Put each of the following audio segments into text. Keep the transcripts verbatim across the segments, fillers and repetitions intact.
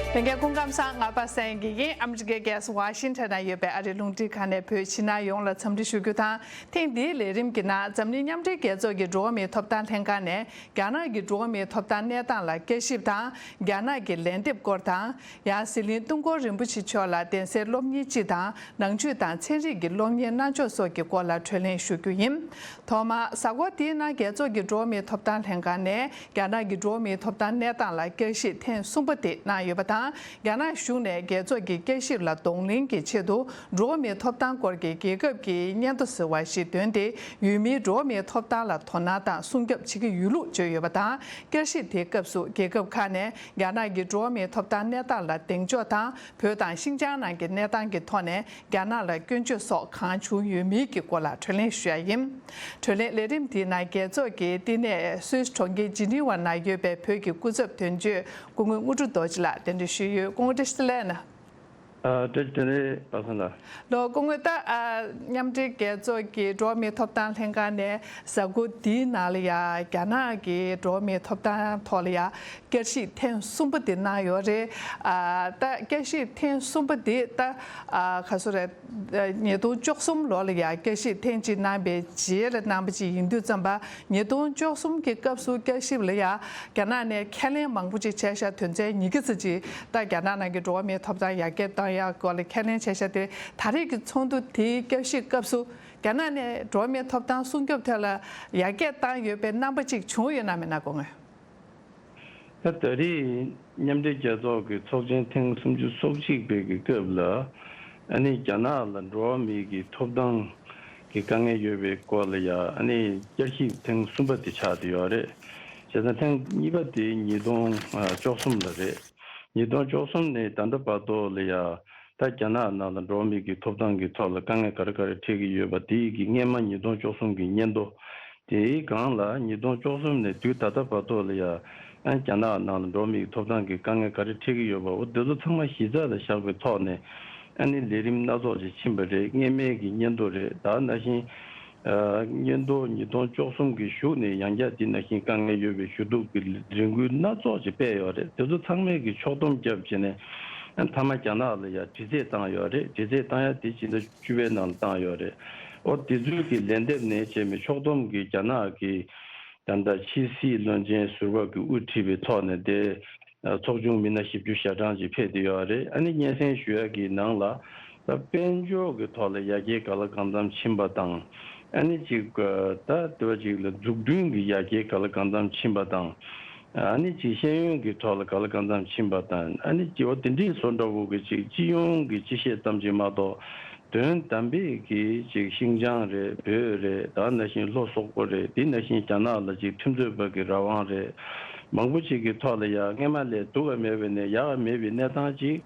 ལྷན་རྒྱས་སྐུ་ཁམས་བཟང་། ང་པ་སངས་སྐྱིད་ཡིན། ཨ་མི་རི་ཀའི་རྒྱལ་ས་ཝ་ཤིང་ཊོན་ན་ཡོད་པའི་ཨ་རིའི་རླུང་འཕྲིན་ཁང་ནས་བོད་ཕྱི་ནང་ཡོངས་ལ་འཚམས་འདྲི་ཞུ་རྒྱུ་དང་། ཐེངས་འདིའི་ལས་རིམ་གྱི་ནང་འཛམ་གླིང་མཉམ་འབྲེལ་རྒྱལ་ཚོགས་ཀྱི་འགྲོ་བ་མིའི་ཐོབ་ཐང་ལྷན་ཁང་ནས་རྒྱ་ནག་གི་འགྲོ་བ་མིའི་ཐོབ་ཐང་གནས་སྟངས་ལ་བསྐྱར་ཞིབ་དང་། རྒྱ་ནག་གི་ལན་འདེབས་སྐོར་དང་། ཡང་ཟི་ལིང་ཏུན་ཀོན་རིན་པོ་ཆེ་མཆོག་ལ་གདན་སའི་སློབ་གཉེར་སྤྱི་དང་ནང་ཆོས་དང་ཚན་རིག་གི་སློབ་གཉེར་གནང་ཕྱོགས་སོགས་ཀྱི་སྐོར་ལ་གྲོས་གླེང་ཞུ་རྒྱུ་ཡིན། ཐོག་མར་གཟའ་འཁོར་འདིའི་ནང་རྒྱལ་ཚོགས་ཀྱི་འགྲོ་བ་མིའི་ཐོབ་ཐང་ལྷན་ཁང་ནས་རྒྱ་ནག་གི་འགྲོ་བ་མིའི་ཐོབ་ཐང་གནས་སྟངས་ལ་བསྐྱར་ཞིབ་ཐེངས་གསུམ་པ་དེ་གནང་ཡོད་པ་དང་། རྒྱ་ནག་གཞུང་ནས་རྒྱལ་ཚོགས་ཀྱི་བསྐྱར་ཞིབ་ལ་གདོང་ལེན་གྱི་ཆེད་དུ་འགྲོ་བ་མིའི་ཐོབ་ཐང་སྐོར་གྱི་རྒྱལ་ཁབ་ཀྱི་སྙན་ཐོ་ཟེར་བ་ཞིག་བཏོན་ཏེ། ཡུལ་མིའི་འགྲོ་བ་མིའི་ཐོབ་ཐང་ལ་དོ་སྣང་དང་སྲུང་སྐྱོབ་བྱེད་ཀྱི་ཡོད་ལུགས་བརྗོད་ཡོད་པ་དང་། བསྐྱར་ཞིབ་དེའི་སྐབས་སུ་རྒྱལ་ཁབ་ཁག་ནས་རྒྱ་ནག་གི་འགྲོ་བ་མིའི་ཐོབ་ཐང་གནས་སྟངས་ལ་གདེང་འཇོག་དང་། བོད་དང་ཤིན་ཅང་ནང་གི་གནས་སྟངས་ཀྱི་ཐོག་ནས་རྒྱ་ནག་ལ་སྐྱོན་བརྗོད་སོགས་གང་བྱུང་ཡོད་མིན་གྱི་སྐོར་ལ་གྲོས་གླེང་ཞུ་ཡ་ཡིན། གྲོས་གླེང་ལས་རིམ་དེའི་ནང་རྒྱལ་ཚོགས་ཀྱི་བསྟི་གནས་སུད་སི་གྲོང་ཁྱེར་ཇི་ནི་ཝ་ནང་ཡོད་པའི་བོད་ཀྱི་སྐུ་ཚབ་དོན་གཅོད་སྐུ་ངོ་དངོས་གྲུབ་རྡོ་རྗེ་ལགས་གདན་འདྲེན་ཞུས་ཡོད། སྐུ་ངོ་བཀྲ་ཤིས་བདེ་ལེགས། ཨ། བཀྲ་ཤིས་བདེ་ལེགས་པ་སངས་ལགས། ལགས། སྐུ་ངོ། ད་ཨ་མཉམ་འབྲེལ་རྒྱལ་ཚོགས་ཀྱི་འགྲོ་བ་མིའི་ཐོབ་ཐང་ལྷན་ཁང་ནས་གཟའ་འཁོར་འདིའི་ནང་ལ་ཡ་རྒྱ་ནག་གི་འགྲོ་བ་མིའི་ཐོབ་ཐང་ཐོག་ལ་ཡ་བསྐྱར་ཞིབ་ཐེངས་གསུམ་པ་དེ་གནང་ཡོད་རེད། ཨ། ད་བསྐྱར་ཞིབ་ཐེངས་གསུམ་པ་དེ་ད་ཨ་ག་ཚོད་རེད། ཉིས་སྟོང་བཅུ་གསུམ་ལོ་ལ་ཡ་བསྐྱར་ཞིབ་ཐེངས་གཅིག་གནང་པའི་རྗེས་ལ་གནང་པ་ཅིག་ཡིན་དུས་ཙམ་པ། ཉིས་སྟོང་བཅུ་གསུམ་གྱི་སྐབས་སུ་བསྐྱར་ཞིབ་ལ་ཡ་རྒྱ་ནག་ནས་ཁས་ལེན་མང་པོ་ཅིག་བྱས་ཤག་དོན་ཚན་ཉི་ཤུ་ཙམ་ཅིག་ད་རྒྱ་ནག་ནང་གི་འགྲོ་བ་མིའི་ཐོབ་ཐང་ཡར་རྒྱས་གཏོང་ཡག་སྐོར་ལ་ཁས་ལེན་བྱས་ཤག་དེ་ད་རེས་ཀྱི་ཚོགས་འདུ་དེའི་བསྐྱར་ཞིབ་སྐབས་སུ་རྒྱ་ནག་ནས་འགྲོ་བ་མིའི་ཐོབ་ཐང་སྲུང་སྐྱོབ་ཐད་ལ་ཡར་རྒྱས་བཏང་ཡོད་པའི་རྣམ་པ་ཅིག་བྱུང་ཡོད་ན་མེད་ན་སྐུ་ངོ། ད་ད་རེས་མཉམ་འབྲེལ་རྒྱལ་ཚོགས་ཀྱི་ཚོགས་ཆེན་ཐེངས་སུམ་ཅུ་སོ་གཅིག་པའི་གི་སྐབས་ལ། ཨ་ནི་རྒྱ་ནག་ལ་འགྲོ་བ་མིའི་གི་ཐོབ་ཐང་གི་དཀའ་ངལ་ཡོད་པའི་སྐོར་ལ་ཡ་ཨ་ནི་བསྐྱར་ཞིབ་ཐེངས་གསུམ་པ་དེ་ཆགས་བསྡད་ཡོད་རེད། བྱས་ཙང་ཐེངས་གཉིས་པ་དེ་ཉིས་སྟོང་བཅུ་གསུམ་ལ་རེད། ཉིས་སྟོང་བཅུ་གསུམ་ནས་ད་ལྟ་བར་དུ་ལ་ཡ་ད་རྒྱ་ནག་ནང་ལ་འགྲོ་བ་མིའི་གི་ཐོབ་ཐང་གི་ཐོག་ལ་དཀའ་ངལ་ག་རེ་ག་རེ་འཕྲད་ཀྱི་ཡོད་པ་དེའི་གི་སྔས་མ་ཉིས་སྟོང་བཅུ་གསུམ་གི་སྙན་ཐོ། དེའི་སྒང་ལ་ཉིས་སྟོང་བཅུ་གསུམ་ནས་དུས་ད་ལྟ་བར་དུ་ལ་ཡ་ཨ་རྒྱ་ནག་ནང་ལ་འགྲོ་བ་མིའི་ཐོབ་ཐང་གི་དཀའ་ངལ་ག་རེ་འཕྲད་ཀྱི་ཡོད་པ། འོ་དེ་ཚོ་ཚང་མ་གཞི་རྩ་ལ་བཞག་པའི་ཐོག་ནས་ཨ་ནི་ལས་རིམ་སྣ་ཚོགས་ཅིག་ཕྱིན་པ་རེད། སྔས་མའི་གི་སྙན་ཐོ་རེད། ད་ནང་བཞིན་ཨ་སྙན་ཐོ་ཉིས་སྟོང་བཅུ་གསུམ་གི་གཞུག་ནས་ཡང་བསྐྱར་དེ་ནང་བཞིན་དཀའ་ངལ་ཡོད་པའི་ཞུ་གཏུག་གི་ལས་འགུལ་སྣ་ཚོགས་ཅིག་སྤེལ་ཡོད་རེད། དེ་ཚོ་ཚང་མས་གི་ཕྱོགས་བསྡོམས་བརྒྱབ་བྱས་ནས་ཨ་མཐའ་མ་རྒྱ་ནག་ལ་ཡ་དྲི་རྩད་བཏང་ཡོད་རེད། དྲི་རྩད་བཏང་ཡ་དེ་ཕྱི་ཟླ་བཅུ་པའི་ནང་ལ་བཏང་ཡོད་རེད། འོ་དེ་ཚོའི་གི་ལན་འདེབས་ནས་བྱས་མི་ཕྱོགས་བསྡོམས་ཀྱི་རྒྱ་ནག་གི་ད་ལྟ་ཕྱི་སྲིད་བློན་ཆེན་ཟུར་པ་གི་དབུ་ཁྲིད་པའི་ཐོག་ནས་དེ་ཚོགས་ཆུང་མི་སྣ་བཞི་བཅུ་ཞེ་གྲངས་ཅིག་ཕེབས་བསྡད་ཡོད་རེད། ཨ་ནི་སྙན་སེང་ཞུ་ཡ་གི་ནང་ལ་ད་དཔལ་འབྱོར་གི་ཐོག་ལ་ཡར་རྒྱས་ག་ལ་གང་འཚམ་ཕྱིན་པ་དང་། ཨ་ནི་ཅིག་ད་དེ་བ་ཅིག་ལ་འཛུགས་སྐྲུན་གི་ཡར་རྒྱས་ག་ལ་གང་འཚམ་ཕྱིན་པ་དང་། ཨ་ནི་ཅིག་ཤེས་ཡོན་གྱི་ཐོག་ལ་ག་ལ་གང་འཚམ་ཕྱིན་པ་དང་། ཨ་ནི་ཅིག་འོ་དེ་འདྲའི་བཟོ་འདྲ་བོ་གི་ཅིག་སྤྱི་ཡོངས་ཀྱི་སྤྱི་བཤད་ཙམ་ཅིག་མ་གཏོགས། དོན་དམ་པའི་གི་ཅིག་ཤིང་ཅང་རེད། བོད་རེད། ད་ནང་བཞིན་ལྷོ་སོག་པོ་རེད། དེ་ནང་བཞིན་རྒྱ་ནག་ལ་ཅིག་མཐུན་ཚོད་པ་གི་རང་དབང་རེད། མང་པོ་ཅིག་གི་ཐོག་ལ་ཡ་སྔས་མ་ལས་སྡུག་ག་མེད་པ་ནས་ཡག་ག་མེད་པའི་གནས་སྟངས་ཅིག་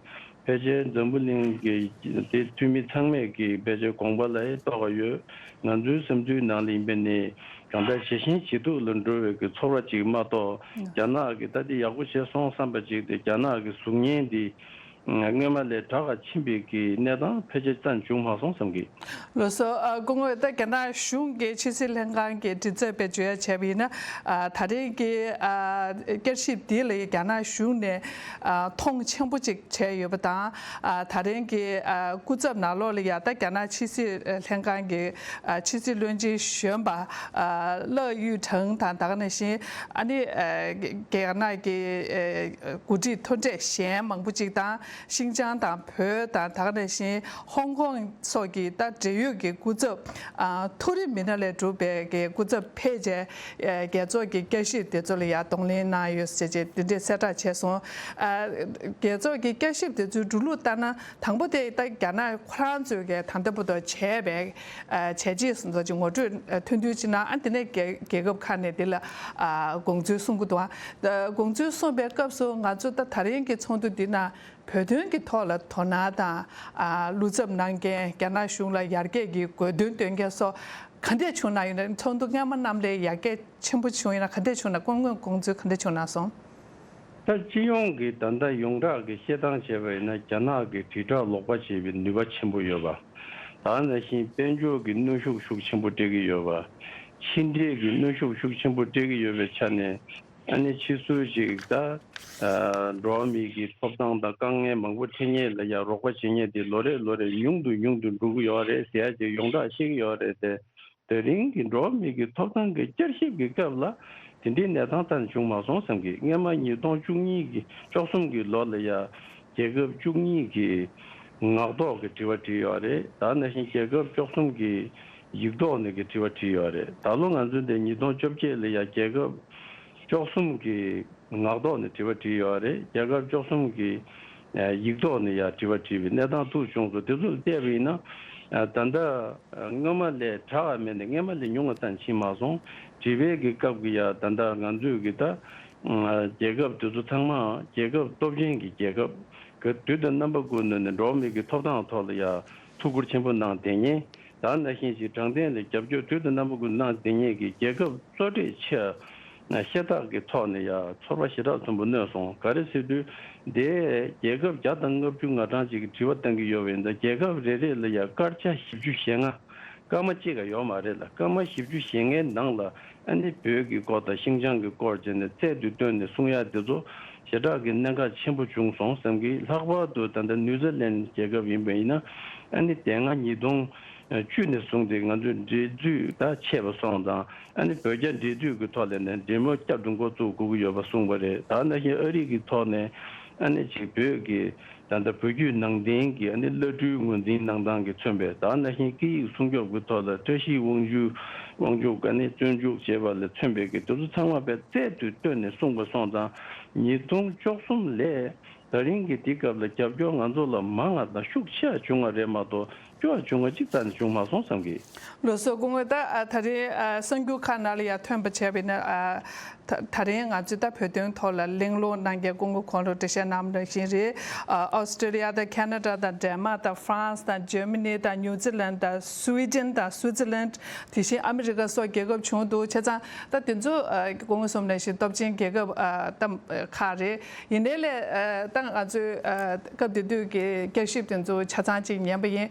ཕལ་ཆེར་འཛམ་བུ་གླིང་གི་དེ་འཐུས་མི་ཚང་མས་ཀྱི་ཕལ་ཆེར་དགོངས་པ་ལ་ཡང་རྟོགས་ཀྱི་ཡོད། ང་ཚོའི་བསམ་ཚུལ་ནང་ལ་ཡིན་པ་ནི་གང་ལྟར་ཇེ་ཞན་ཇེ་སྡུག་ལ་འགྲོ་བའི་གི་ཚོར་བ་ཅིག་མ་གཏོགས། རྒྱ་ནག་གི་ད་དེ་ཡག་པོ་བྱས་སོང་བསམ་པ་ཅིག་དེ་རྒྱ་ནག་གི་གཟུགས་བརྙན་འདི་སྔོན་མ་ལས་དྲག་ག་ཕྱིན་པའི་གི་གནས་སྟངས་ཕལ་ཆེར་ཙམ་བྱུང་མ་སོང་བསམ་གི། ལགས་སོ། ཨ། སྐུ་ངོ། ད་རྒྱ་ནག་གཞུང་གི་ཕྱི་སྲིད་ལྷན་ཁང་གི་མགྲིན་ཚབ་པས་བརྗོད་ཡ་བྱས་པ་ཡིན་ན། ཨ། ད་རེས་ཀྱི་ཨ་བསྐྱར་ཞིབ་འདི་ལ་རྒྱ་ནག་གཞུང་ནས་ཨ་མཐོང་ཆེན་པོ་ཅིག་བྱས་ཡོད་པ་དང་། ཨ། ད་རེས་ཀྱི་ཨ་སྐུ་ཚབ་ནང་ལོགས་ལ་ཡ་ད་རྒྱ་ནག་ཕྱི་སྲིད་ལྷན་ཁང་གི་ཨ་ཕྱི་སྲིད་བློན་ཆེན་གཞོན་པ་ཨ་ལགས་ཡུས་ཁྲང་དང་། ད་ག་ནང་བཞིན་ཨ་ནི་ཨ་རྒྱ་ནག་གི་ཨ་འགོ་ཁྲིད་མཐོ་གྲས་གཞན་མང་པོ་ཅིག་དང་། ཤིང་ཅང་དང་བོད་དང་། ད་ག་ནང་བཞིན་ཧོང་ཀོང་སོགས་ཀྱི་ད་འབྲེལ་ཡོད་ཀྱི་སྐུ་ཚབ། ཨ། མཐོ་རིམ་མི་སྣ་ལས་གྲུབ་པའི་གི་སྐུ་ཚབ་ཕེབས་བྱས། ཨ། རྒྱལ་ཚོགས་ཀྱི་བསྐྱར་ཞིབ་དེ་ཚོ་ལ་ཡང་གདོང་ལེན་གནང་ཡོད་ཟེར་བྱས་དེ་འདྲས་གསལ་བསྒྲགས་བྱས་སོང་། ཨ། རྒྱལ་ཚོགས་ཀྱི་བསྐྱར་ཞིབ་དེ་ཚོའི་འགྲོ་ལུགས་ལྟར་ན། དང་པོ་དེ་ད་རྒྱ་ནག་ཁོ་རང་ཚོས་གི་ད་ལྟ་བར་དུ་བྱས་པའི་ཨ་བྱས་རྗེས་སོགས་ཀྱི་ངོ་སྤྲོད་ཐུང་ཐུང་ཅིག་གནང་། ཨ། དེ་ནས་རྒྱལ་རྒྱལ་ཁབ་ཁག་ནས་དེ་ལ་ཨ་དགོངས་ཚུལ་གསུང་གི་འདུག། ཨ། དགོངས་ཚུལ་གསུངས་པའི་སྐབས་སུ་ང་ཚོ་ད་ད་རིང་གི་ཚོགས་འདུ་འདི་ནང་བོད་དོན་གྱི་ཐོག་ལ་དོ་སྣང་དང་། ཨ། བློ་འཚབ་གནང་མཁན། རྒྱ་ནག་གཞུང་ལ་ཡར་རྒྱས་ཀྱི་དགོས་འདུན་བཏོན་མཁན་སོགས་ག་འདྲས་བྱུང་ན་ཡོད་ན། ཚོགས་འདུ་སྔ་མ་རྣམས་ལས་ཡར་རྒྱས་ཆེན་པོ་བྱུང་ཡོད་ན། ག་འདྲས་བྱུང་ན། སྐུ་ངོའི་དགོངས་ཚུལ་ག་འདྲས་བྱུང་ན་སོང་། ད་སྤྱི་ཡོངས་ཀྱི་ད་ལྟ་ཡོངས་གྲགས་ཀྱི་བཤད་སྟངས་བྱས་པ་ཡིན་ན། རྒྱ་ནག་གི་དྲིལ་བསྒྲགས་ལོག་པ་བྱེད་པའི་ནུས་པ་ཆེན་པོ་ཡོད་པ། ད་ནང་བཞིན་དཔལ་འབྱོར་གྱི་གནོན་ཤུགས་ཤུགས་ཆེན་པོ་སྤྲད་ཀྱི་ཡོད་པ། ཕྱི་འབྲེལ་གྱི་གནོན་ཤུགས་ཤུགས་ཆེན་པོ་སྤྲད་ཀྱི་ཡོད་པའི་ཆ་ནས། ཨ་ནི་ཕྱིས་སུ་ཞིག་ད་འགྲོ་བ་མི་གི་ཐོབ་ཐང་དང་དཀའ་ངལ་མང་པོ་འཕྲད་མཁན་ལ་ཡང་རོགས་པ་བྱེད་མཁན་དེ་ལོ་རེ་ལོ་རེ་ཉུང་དུ་ཉུང་དུ་འགྲོ་གི་ཡོད་རེད་ཟེར་ཡ་ཅིག་ཡོངས་གྲགས་ཤེས་ཀྱི་ཡོད་རེད་དེ། དེ་རིང་གི་འགྲོ་བ་མི་གི་ཐོབ་ཐང་གི་བསྐྱར་ཞིབ་ཀྱི་སྐབས་ལ་དེ་འདྲའི་གནས་སྟངས་ད་ནི་བྱུང་མ་སོང་བསམ་གི། སྔོན་མ་ཉིས་སྟོང་བཅུ་གཉིས་ཀྱི་བཅུ་གསུམ་གྱི་ལོ་ལ་ཡ་རྒྱལ་ཁབ་བཅུ་གཉིས་ཀྱི་ངག་ཐོག་གི་དྲི་བ་དྲིས་ཡོད་རེད། ད་ནང་བཞིན་རྒྱལ་ཁབ་བཅུ་གསུམ་གྱི་ཡིག་ཐོག་ནས་ཀྱི་དྲི་བ་དྲིས་ཡོད་རེད། ད་ལོ་ང་ཚོ་འདི་ཉིས་སྟོང་བཅོ་བརྒྱད་ལ་ཡ་རྒྱལ་ཁབ་བཅུ་གསུམ་གྱི་ངག་ཐོག་ནས་དྲི་བ་དྲིས་ཡོད་རེད། རྒྱལ་ཁབ་བཅུ་གསུམ་གྱི་ཡིག་ཐོག་ནས་ཡ་དྲི་བ་དྲིས་པའི་གནས་སྟངས་ཐུག་བྱུང་སོང་། དེ་ཚོ་ལ་བལྟས་པ་ཡིན་ན་ད་ལྟ་སྔོན་མ་ལས་དྲག་མེད་ནས་སྔོན་མ་ལས་ཉུང་བ་ཙམ་ཕྱིན་མ་སོང་། དྲི་བའི་གི་སྐབས་ཀྱི་ཡ་ད་ལྟ་ང་ཚོས་གི་ད་རྒྱལ་ཁབ་དེ་ཚོ་ཚང་མ་རྒྱལ་ཁབ་སྟོབས་ཆེན་གྱི་རྒྱལ་ཁབ་གི་དུས་དང་རྣམ་པ་ཀུན་ཏུ་ནས་འགྲོ་བ་མི་གི་ཐོབ་ཐང་ཐོག་ལ་ཡ་ཐུགས་ཁུར་ཆེན་པོ་གནང་བསྡད་མཁན། ད་ནང་བཞིན་ཞིག་དྲང་བདེན་ལ་རྒྱབ་སྐྱོར་དུས་དང་རྣམ་པ་ཀུན་གནང་བསྡད་མཁན་གྱི་རྒྱལ་ཁབ་གཙོ་གྲས་ཆེ་ཤ་སྟག་གི་ཐོག་ནས་ཡ་ཚོར་བ་ཞེ་དྲག་ཚོན་པོ་གནོད་སོང་། ག་རེ་ཟེར་དུས་དེ་རྒྱལ་ཁབ་བརྒྱ་དང་ལྔ་བཅུ་ང་གྲངས་ཅིག་གི་དྲི་བ་བཏང་གི་ཡོད་པ་ཡིན་ད་རྒྱལ་ཁབ་རེ་རེ་ལ་ཡ་སྐར་ཆ་བཞི་བཅུ་ཞེ་ལྔ་སྐར་མ་གཅིག་ག་ཡོད་མ་རེད་ལ། སྐར་མ་བཞི་བཅུ་ཞེ་ལྔའི་ནང་ལ་ཨ་ནི་བོད་ཀྱི་སྐོར་དང་ཤིང་ཅང་གི་སྐོར་བྱས་ནས་རྩལ་དུ་བཏོན་ནས་གསུང་ཡ་དེ་ཚོ་ཞེ་དྲག་གི་གནད་འགག་ཆེན་པོ་བྱུང་སོང་བསམ་གི། ལྷག་པར་དུ་ད་ལྟ་ནིའུ་ཛི་ལན་རྒྱལ་ཁབ་ཡིན་པ་ཡིན་ན་ཨ་ནི་དེ་སྔ་ཉིས་སྟོང་བཅུ་ནས་བཟུང་སྟེ་ང་ཚོའི་འབྲེལ་མཐུད་ད་ཆད་པ་སོང་ཙང་ཨ་ནི་བོད་རྒྱ་འབྲེལ་མཐུད་ཀྱི་ཐོག་ལ་ནས་འབྲེལ་མོལ་བསྐྱར་དུ་འགོ་བཙུགས་དགོས་ཀྱི་ཡོད་པ་གསུངས་པ་རེད། ད་ནང་བཞིན་ཨ་རི་གི་ཐོག་ནས་ཨ་ནི་ཅིག་བོད་ཀྱི་ད་ལྟ་བོད་བརྒྱུད་ནང་བསྟན་གྱི་ཨ་ནི་བླ་སྤྲུལ་ངོས་འཛིན་གནང་སྟངས་ཀྱིས་མཚོན་པའི་ད་ནང་བཞིན་སྐད་ཡིག་སྲུང་སྐྱོབ་ཀྱི་ཐོག་ལ་བཀྲ་ཤིས་དབང་ཕྱུག་དབང་ཕྱུག་ཨ་ནི་བཙོན་འཇུག་བྱས་པ་ལ་མཚོན་པའི་གི་དེ་ཚོ་ཚང་མ་བས་རྩལ་དུ་བཏོན་ནས་གསུངས་པ་སོང་ཙང་ཉིས་སྟོང་བཅུ་གསུམ་ལས་ད་རིང་གི་དེ་སྐབས་ལ་རྒྱབ་སྐྱོར་ང་ཚོ་ལ་མང་བ་དང་ཤུགས་ཆེ་བ་བྱུང་བ་རེད་མ་གཏོགས་སྐྱོ་བ་བྱུང་བ་གཅིག་རྩ་ནས་བྱུང་མ་སོང་བསམ་གི། ལགས་སོ། སྐུ་ངོ། ད་ཨ་ད་རེས་ཨ་གསར་འགྱུར་ཁག་ནང་ལ་ཡང་ཐོན་པ་བྱས་པ་ཡིན་ན་ཨ་ད་ད་རིང་ང་ཚོས་ད་བོད་དོན་ཐོག་ལ་གླེང་སློང་གནང་མཁན་སྐུ་ངོ་ཁོང་ལ་འགྲེལ་བཤད་གནང་བ་ནང་བཞིན་རེད། ཨ་ཨོ་སི་ཀྲི་ལི་ཡ་དང་ཁེ་ན་ཌ་དང་ཌེན་མཱག་དང་ཧྥ་རན་སི་དང་ཇར་མ་ནི་དང་ནིའུ་ཛི་ལན་དང་སུའི་ཌེན་དང་སུའི་ཙི་ལན། དེ་བཞིན་ཨ་མི་རི་ཀ་སོགས་རྒྱལ་ཁབ་བྱུང་འདུག་བྱས་ཙང་ད་དེ་ཚོ་ཨ་སྐུ་ངོ་གསུངས་ནང་བཞིན་སྟོབས་ཆེན་རྒྱལ་ཁབ་ཨ་ད་ཁག་རེད། ཡིན་ནའི་ལས་ཨ་ད་ང་ཚོས་ཨ་སྐབས་དེ་དུས་ཀྱི་བསྐྱར་ཞིབ་དེ་ཚོ་ཆ་ཚང་ཅིག་ཉན་པ་ཡིན།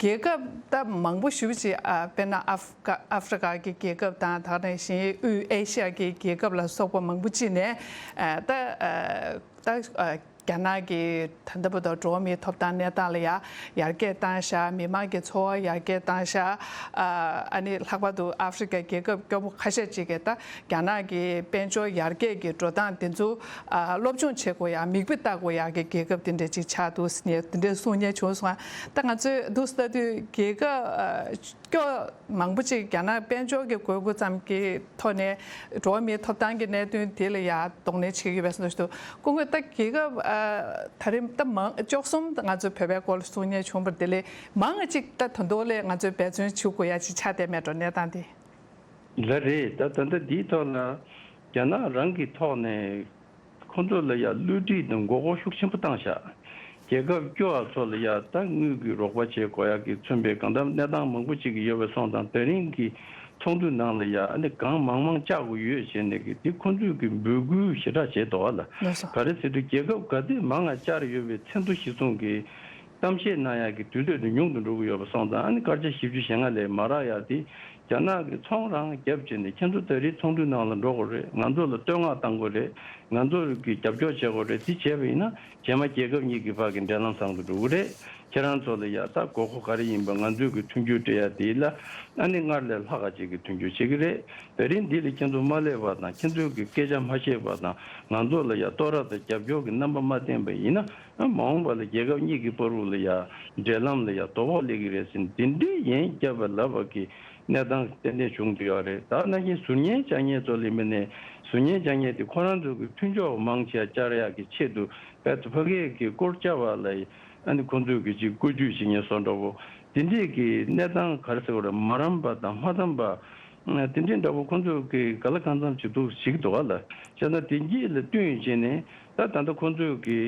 རྒྱལ་ཁབ་ད་མང་པོ་ཞེ་པོ་ཅིག་ཨ་དཔེར་ན་ཨ་ཧྥི་ཀ་ཨ་ཧྥི་རི་ཀ་གི་རྒྱལ་ཁབ་དང་ད་ག་ནང་བཞིན་དབུས་ཨེ་ཤི་ཡ་གི་རྒྱལ་ཁབ་ལ་སོགས་པ་མང་པོ་ཅིག་ནས་ཨ་ད་ཨ་ད་ཨ་རྒྱ་ནག་གི་ད་ལྟ་བར་དུ་འགྲོ་བ་མིའི་ཐོབ་ཐང་གནས་སྟངས་ལ་ཡ་ཡར་རྒྱས་བཏང་ཤག་མི་མང་གི་འཚོ་བ་ཡར་རྒྱས་བཏང་ཤག་ཨ་ནི་ལྷག་པར་དུ་ཨ་ཧྥི་རི་ཀའི་རྒྱལ་ཁབ་སྐྱོ་པོ་ཁ་ཤས་ཅིག་གིས་ད་རྒྱ་ནག་གི་དཔལ་འབྱོར་ཡར་རྒྱས་ཀྱི་འགྲོ་སྟངས་དེ་ཚོ་ཨ་སློབ་སྦྱོང་བྱེད་དགོས་ཡ་མིག་དཔེ་ལྟ་དགོས་ཡ་གི་རྒྱལ་ཁབ་དེ་འདྲ་ཅིག་ཆགས་འདུག་ཟེར་ནས་དེ་འདྲའི་གསུང་མཁན་བྱུང་སོང་། ད་ང་ཚོས་འདུག་ལྟ་དུས་རྒྱལ་ཁབ་ཨ་སྐྱོ་མང་པོ་ཅིག་རྒྱ་ནག་དཔལ་འབྱོར་གྱི་དགོས་མཁོ་ཙམ་གྱི་ཐོག་ནས་འགྲོ་བ་མིའི་ཐོབ་ཐང་གི་གནད་དོན་དེ་ལ་ཡ་གདོང་ལེན་བྱེད་ཀྱི་ཡོད་པའི་བཟོ་འདྲ་ཞིག་འདུག་སྐུ་ངོས། ད་རྒྱལ་ཁབ་ཨ་ད་རེས་ད་མང་བཅུ་གསུམ་ང་ཚོའི་བོད་པའི་སྐོར་ལ་གསུང་མཁན་བྱུང་བ་དེ་ལས་མང་ང་ཅིག་ད་ད་དུང་ལས་ང་ཚོས་འབད་བརྩོན་བྱེད་དགོས་ཡ་ཅིག་ཆགས་བསྡད་མེད་འགྲོ་གནས་སྟངས་དེ། ལགས་རེད། ད་ད་ལྟ་འདིའི་ཐོག་ལ་རྒྱ་ནག་རང་གི་ཐོག་ནས་ཁོང་ཚོ་ལ་ཡ་བསླུ་བྲིད་དང་མགོ་སྐོར་ཤུགས་ཆེན་པོ་བཏང་ཤག་རྒྱལ་ཁབ་སྐྱོ་བ་ཚོ་ལ་ཡ་ད་དངུལ་གྱི་རོགས་པ་བྱེད་དགོས་ཡ་གི་མཚོན་པའི་གང་ལྟར་གནས་སྟངས་མང་པོ་ཅིག་ཡོད་པ་སོང་ཙང་དེ་རིང་གི་ཚོགས་འདུ་ནང་ལ་ཡ་ཨ་ནི་གང་མང་མང་བཅག་དགོས་ཡོད་ཟེར་ནས་གི་དེ་ཁོང་ཚོས་གི་འབོད་སྐུལ་ཞེ་དྲག་བྱས་འདུག་བ་ལ། ལགས་སོ། ག་རེ་ཟེར་དུས་རྒྱལ་ཁབ་ག་དུས་མང་ང་བཅར་ཡོད་པའི་མཚན་ཐོ་གཞིར་བཟུང་གི་གཏམ་བཤད་གནང་ཡ་གི་དུས་ཚོད་དེ་ཉུང་དུ་འགྲོ་གི་ཡོད་པ་སོང་ཙང་ཨ་ནི་སྐར་ཆ་བཞི་བཅུ་ཞེ་ལྔ་ལས་མ་རག་ཡ་དེ་རྒྱ་ནག་གི་ཚོང་རང་རྒྱབ་བྱས་ནས་ཁྱེད་ཚོ་ད་རེས་ཚོགས་འདུ་ནང་ལ་འགྲོ་དགོས་རེད། ང་ཚོ་ལ་བསྟོད་བསྔགས་བཏང་དགོས་རེད། ང་ཚོ་གི་རྒྱབ་སྐྱོར་བྱེད་དགོས་རེད། དེ་བྱས་པ་ཡིན་ན་རྗེས་མ་རྒྱལ་ཁབ་གཉིས་ཀྱི་བར་གྱི་འབྲེལ་ལམ་བཟང་དུ་འགྲོ་གི་རེད། ཁྱེད་རང་ཚོ་ལ་ཡ་ད་དགོས་མཁོ་ག་རེ་ཡིན་པ་ང་ཚོས་གི་མཐུན་འགྱུར་སྤྲད་ཡ་དེ་ལ་ཨ་ནི་སྔར་ལས་ལྷག་ག་ཅིག་གི་མཐུན་འགྱུར་བྱེད་ཀྱི་རེད། དེ་རིང་འདི་ལ་ཁྱེད་ཚོ་མ་སླེབས་པ་དང་ཁྱེད་ཚོའི་གི་སྐད་ཆ་མ་བཤད་པ་དང་ང་ཚོ་ལ་ཡ་བསྟོད་ར་དང་རྒྱབ་སྐྱོར་གྱི་རྣམ་པ་མ་བསྟན་པ་ཡིན་ན་ཨ་མ་འོངས་པ་ལ་རྒྱལ་ཁབ་གཉིས་ཀྱི་བར་དུ་ལ་ཡ་འབྲེལ་ལམ་ལ་ཡ་དོ་ཕོག་སླེབས་ཀྱི་རེད་ཟེར་ནས་འདི་འདྲའི་ཡན་རྒྱབ་པ་ལབ་པ་གི་གནས་སྟངས་ཏན་ཏན་བྱུང་བསྡད་ཡོད་རེད། ད་ནང་བཞིན་ཟུར་ཉན་བཅར་མཁན་ཚོ་ལ་ཡིན་པ་ནས་ཟུར་ཉན་བཅར་མཁན་དེ་ཁོ་རང་ཚོ་གི་མཐུན་ཕྱོགས་མང་ཆེ་བཅར་ཡག་གི་ཆེད་དུ་བལ་ཏུ་ཕ་གིའི་གི་སྐོར་བཅར་བ་ལ་ཨ་ནི་ཁོང་ཚོས་གི་ཅིག་བཀོད་ཇུས་བྱེད་མཁན་བཟོ་འདྲ་བོ་དེ་འདྲས་ཀྱི་གནས་སྟངས་ག་རེ་ཟེར་བ་རེད། མ་རམ་པ་དང་མ་དམ་པ་དེ་འདྲས་འདྲ་བོ་ཁོང་ཚོས་གི་ག་ལ་གང་འཚམ་བྱེད་ཐུབ་ཞིག་འདུག་ག་ལ། བྱས་ན་དེ་གཉིས་ལ་བསྟུན་བྱས་ནས་ད་ད་ལྟ་ཁོང་ཚོས་གི་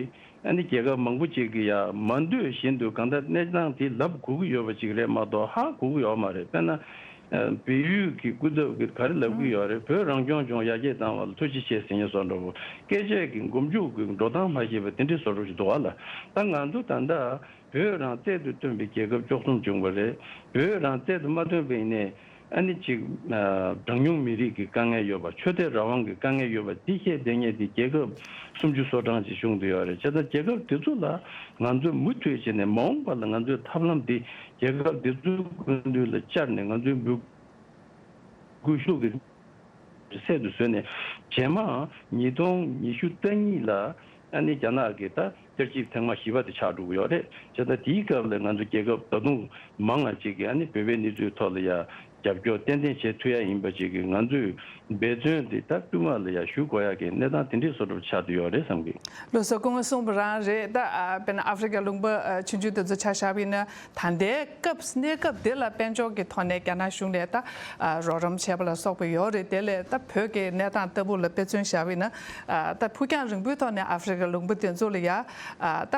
ཨ་ནི་རྒྱལ་ཁབ་མང་པོ་ཅིག་གི་ཡ་མ་འདོད་བཞིན་དུ་གང་ལྟར་གནས་སྟངས་དེ་ལབ་དགོས་ཀྱི་ཡོད་པ་ཅིག་རེད་མ་གཏོགས་ཧ་གོ་གི་ཡོད་མ་རེད། དཔེར་ན། བལ་ཡུལ་གྱི་སྐུ་ཚབ་ཀྱིས་ག་རེ་ལབ་ཀྱི་ཡོད་རེད། བོད་རང་སྐྱོང་ལྗོངས་ཡར་རྒྱས་བཏང་བ་ལ་ཐུགས་རྗེ་ཆེ་ཟེར་མཁན་བཟོ་འདྲ་བོ། སྐད་ཆ་གི་མགོ་མཇུག་གི་འགྲོ་སྟངས་མ་ཤེས་པ་དེ་འདྲའི་བཟོ་འདྲ་ཞིག་འདུག་ག་ལ། ད་ང་ཚོ་ད་ལྟ་བོད་རང་རྩལ་དུ་བཏོན་པའི་རྒྱལ་ཁབ་བཅུ་གསུམ་བྱུང་བ་རེད། བོད་རང་རྩལ་དུ་མ་བཏོན་པ་ཡིན་ནའི་ ཨ་ནི་ཅིག་གྲངས་ཉུང་མི་རིགས་ཀྱི་དཀའ་ངལ་ཡོད་པ། ཆོས་དད་རང་དབང་གི་དཀའ་ངལ་ཡོད་པ་འདི་བཤད་བསྡད་མཁན་དེ་རྒྱལ་ཁབ་སུམ་ཅུ་སོ་གྲངས་ཅིག་བྱུང་བསྡད་ཡོད་རེད། བྱས་ཙང་རྒྱལ་ཁབ་དེ་ཚོ་ལ་ང་ཚོས་མུ་མཐུད་བྱས་ནས་མ་འོངས་པ་ལ་ང་ཚོའི་ཐབས་ལམ་འདི་རྒྱལ་ཁབ་དེ་ཚོའི་སྐུ་མདུན་ལ་བཅར་ནས་ང་ཚོའི་འབོད་སྐུལ་ཤུགས་ཀྱིས་གསལ་དུ་བཟོས་ནས། རྗེས་མ་ཉིས་སྟོང་ཉི་ཤུ་རྩ་གཉིས་ལ་ཨ་ནི་རྒྱ་ནག་གི་ད་སྐྱར་ཞིབ་ཐེངས་མ་བཞི་པ་དེ་ཆགས་འགྲོ་གི་ཡོད་རེད། བྱས་ཙང་དེའི་སྐབས་ལ་ང་ཚོ་རྒྱལ་ཁབ་ད་དུང་མང་བ་ཅིག་གིས་ཨ་ནི་བོད་པའི་གནས་ཚུལ་ཐོག་ལ་ཡ་རྒྱབ་སྐྱོར་ཏན་ཏན་བྱེད་ཐུབ་ཡ་ཡིན་པ་ཅིག་གིས་ང་ཚོས་འབད་བརྩོན་དེ་ད་བསྟུད་མར་ལ་ཡ་ཞུ་དགོས་ཡ་གི་གནས་སྟངས་དེ་འདྲའི་བཟོ་འདྲ་ཆགས་བསྡད་ཡོད་རེད་བསམ་གི། ལགས་སོ། སྐུ་ངོས་གསུངས་པ་རང་རེད། ད་ཨ་དཔེར་ན་ཨ་ཧྥེ་རི་ཁ་ལུང་པ་ཨ་ཆུང་ཆུང་དེ་ཚོ་ཆ་བཞག་པ་ཡིན་ན། ད་ལྟའི་སྐབས་གནས་སྐབས་འདི་ལ་དཔལ་འབྱོར་གྱི་ཐོག་ནས་རྒྱ་ནག་གཞུང་ནས་ད་ཨ་རོགས་རམ་བྱས་པ་ལ་སོགས་པ་ཡོད་རེད། དེ་ལས་ད་བོད་ཀྱི་གནས་སྟངས་ལྟ་བུ་ལ་དཔེ་མཚོན་བཞག་པ་ཡིན་ན། ཨ་ད་ཕུགས་རྒྱང་རིང་པོའི་ཐོག་ནས་ཨ་ཧྥེ་རི་ཁ་ལུང་པ་དེ་ཚོ་ལ་ཡ་ཨ་ད་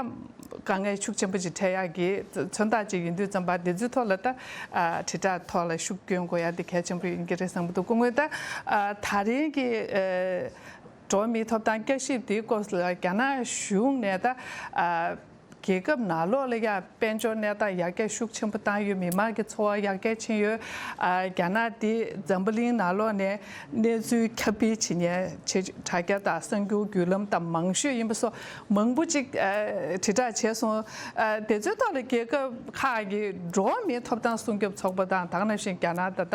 དཀའ་ངལ་ཤུགས་ཆེན་པོ་ཅིག་འཕྲད་ཡག་གི་མཚོན་རྟགས་ཅིག་ཡིན་དུས་ཙམ་པ། དེ་ཚོའི་ཐོག་ལ་ད་ཨ་དྲིལ་བསྒྲགས་ཐོག་ལ་ཤུགས་སྐྱོན་དགོས་ཡ་དེ་གལ་ཆེན་པོ་ཡིན་གྱི་རེད་བསམ་གྱི་འདུག། སྐུ་ངོས་ད་ཨ་ད་རིང་གི་ཨ་འགྲོ་བ་མིའི་ཐོབ་ཐང་བསྐྱར་ཞིབ་དེའི་སྐོར་ལ་རྒྱ་ནག་གཞུང་ནས་ད་ཨ་རྒྱལ་ཁབ་ནང་ལོགས་ལ་ཡ་དཔལ་འབྱོར་གནས་སྟངས་ཡར་རྒྱས་ཤུགས་ཆེན་པོ་བཏང་ཡོད། མི་མང་གི་འཚོ་བ་ཡར་རྒྱས་ཕྱིན་ཡོད། ཨ་རྒྱ་ནག་འདི་འཛམ་བུ་གླིང་ནང་ལོགས་ནས་གནས་ཚུལ་ཁྱབ་སྤེལ་བྱེད་མཁན་ཆེ་དྲ་རྒྱ་དང་གསར་འགྱུར་བརྒྱུད་ལམ་དང་མང་ཤོས་ཡིན་པ་སོགས་མང་པོ་ཅིག་ཨ་དྲིལ་བསྒྲགས་བྱས་སོང་། ཨ་དེ་ཚོའི་ཐོག་ལ་རྒྱལ་ཁབ་ཁག་གི་འགྲོ་བ་མིའི་ཐོབ་ཐང་སྲུང་སྐྱོབ་ཚོགས་པ་དང་། ད་ག་ནང་བཞིན་རྒྱ་ནག་ད་ལྟ་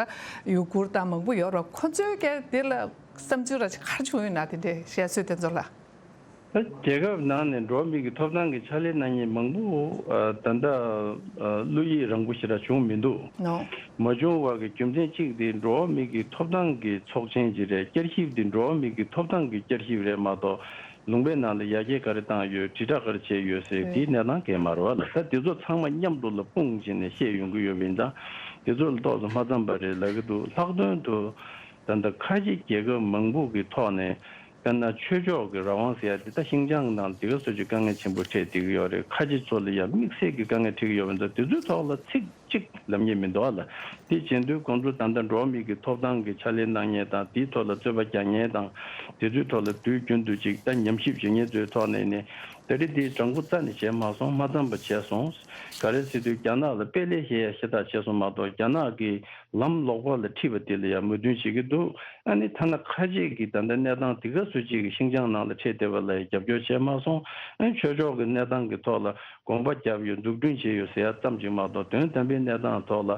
ཡུ་གུར་དང་མང་པོ་ཡོད་རེད། ཁོ་ཚོའི་གལ་དེ་ལ་བསམ་ཚུལ་ར་ཅིག་ག་རེ་བྱུང་ཡོད་ན། དེ་འདྲའི་བཤད་སྲོལ་དེ་ཚོ་ལ། ད་རྒྱལ་ཁབ་ནང་ནས་འགྲོ་བ་མི་གི་ཐོབ་ཐང་གི་ཕྱག་ལས་གནང་མཁན་མང་པོ་ཨ་ད་ལྟ་ཨ་བློ་ཡིད་རངས་པོ་ཞེ་དྲག་བྱུང་མི་འདུག། ནོ། མ་བྱུང་བ་གི་རྒྱུ་མཚན་གཅིག་དེ་འགྲོ་བ་མི་གི་ཐོབ་ཐང་གི་ཚོགས་ཆེན་ཅིག་རེད། བསྐྱར་ཞིབ་དེ་འགྲོ་བ་མི་གི་ཐོབ་ཐང་གི་བསྐྱར་ཞིབ་རེད་མ་གཏོགས། ལུང་པའི་ནང་ལ་ཡར་རྒྱས་ག་རེ་བཏང་ཡོད། དྲིལ་བསྒྲགས་ག་རེ་བྱས་ཡོད་ཟེར། དེའི་གནས་སྟངས་གང་ཡང་མ་རེད་བ་ལ། ད་དེ་ཚོ་ཚང་མ་མཉམ་དུ་ལ་སྤུངས་བྱས་ནས་བཤད་ཡོང་གི་ཡོད་པ་ཡིན་ཙང་། དེ་ཚོ་ལ་ཏོག་ཙམ་མ་འཚམས་པ་རེད་ལབ་ཀྱི་འདུག། ལྷག་དོན་དུ་ད་ལྟ་ཁ་ཆེ་རྒྱལ་ཁབ་མང་པོ་གི་ཐོག་ནས། དཔེར་ན་ཆོས་ཕྱོགས་ཀྱི་རང་དབང་ཟེར་ཡ་དེ་ད་ཤིན་ཅང་ནང་དེ་ག་སོ་ཅིག་དཀའ་ངལ་ཆེན་པོ་འཕྲད་བསྡད་ཀྱི་ཡོད་རེད། ཁ་ཆེ་ཚོ་ལ་ཡ་དམིགས་བསལ་གྱི་དཀའ་ངལ་འཕྲད་ཀྱི་ཡོད་པ་ཡིན་ཙང་། དེ་ཚོའི་ཐོག་ལ་ཚིག་གཅིག་ལབ་མཁན་མི་འདུག་ཨ་ལ། དེ་བྱེད་དུས་ཁོང་ཚོ་ད་ལྟ་འགྲོ་བ་མི་གི་ཐོབ་ཐང་གི་ཕྱག་ལས་གནང་མཁན་དང་། དེའི་ཐོག་ལ་རྩོད་པ་རྒྱག་མཁན་དང་། དེ་ཚོའི་ཐོག་ལ་དུས་རྒྱུན་དུ་ཅིག་ད་ཉམས་ཞིབ་བྱེད་མཁན་ཚོའི་ཐོག་ནས་ནི། ད་རེས་དེ་དྲང་པོ་རྩ་ནས་བྱས་མ་སོང་། མ་འཚམས་པ་བྱས་སོང་། ག་རེ་ཟེར་དུས་རྒྱ་ནག་ལ་དཔེ་ལས་བཞག་ཡ་ཤ་སྟག་བྱས་སོང་མ་གཏོགས། རྒྱ་ནག་གི་ལམ་ལོག་པ་ལ་ཁྲིད་པ་དེ་ལ་ཡང་མོས་མཐུན་བྱེད་ཀྱི་འདུག། ཨ་ནི་ཐ་ན་ཁ་ཆེ་གི་ད་ལྟ་གནས་སྟངས་དེ་ག་སུ་གཅིག་གི་ཤིན་ཅང་ནང་ལ་འཕྲད་བསྡད་པ་ལ་ཡང་རྒྱབ་སྐྱོར་བྱས་མ་སོང་། ཨ་ནི་ཆོས་ཕྱོགས་ཀྱི་གནས་སྟངས་ཀྱི་ཐོག་ལ་དགོངས་པ་བརྒྱབ་ཡོད། འཛུགས་སྐྲུན་བྱས་ཡོད་ཟེར་ཡ་ཙམ་ཅིག་མ་གཏོགས། དོན་དམ་པའི་གནས་སྟངས་ཐོག་ལ་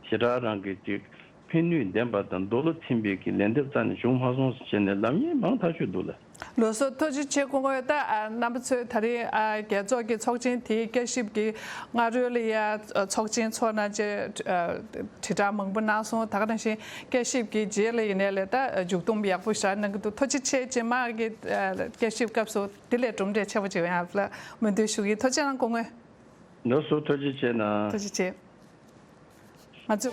ཞེ་དྲག་རང་གི་ཅིག་ཕན་ནུས་ལྡན་པ་དང་འདོད་བློ་ཚིམ་པའི་གི་ལན་འདེབས་རྩ་ནས་བྱུང་མ་སོང་ཟེར་ནས་ལབ་མཁན་མང་ཐག་ཆོད་འདུག་ལ། ལགས་སོ། ཐུགས་རྗེ་ཆེ། སྐུ་ངོ། ད་ཨ་རྣམ་པ་ཚོས་ད་རེས་ཨ་རྒྱལ་ཚོགས་ཀྱི་ཚོགས་ཆེན་དེའི་བསྐྱར་ཞིབ་ཀྱི་སྔ་རོལ་ལ་ཡ་ཚོགས་ཆེན་ཚོགས་གནང་བྱས་ཨ་དྲིལ་བསྒྲགས་མང་པོ་གནང་སོང་། ད་ག་ནང་བཞིན་བསྐྱར་ཞིབ་ཀྱི་རྗེས་ལ་ཡིན་ནའི་ལས་ད་མཇུག་སྡོམ་ཡག་པོ་ཞིག་གནང་གི་འདུག། ཐུགས་རྗེ་ཆེ། རྗེས་མ་གི་ཨ་བསྐྱར་ཞིབ་སྐབས་སུ་དེ་ལས་གྲུབ་འབྲས་ཆེ་བ་ཅིག་ཡོང་ཡག་ལ་སྨོན་འདུན་ཞུ་གི་ཡིན། ཐུགས་རྗེ་གནང་། སྐུ་ངོ། ལགས་སོ། ཐུགས་རྗེ་ཆེ་གནང་། ཐུགས་རྗེ་ཆེ། ང་ཚོ།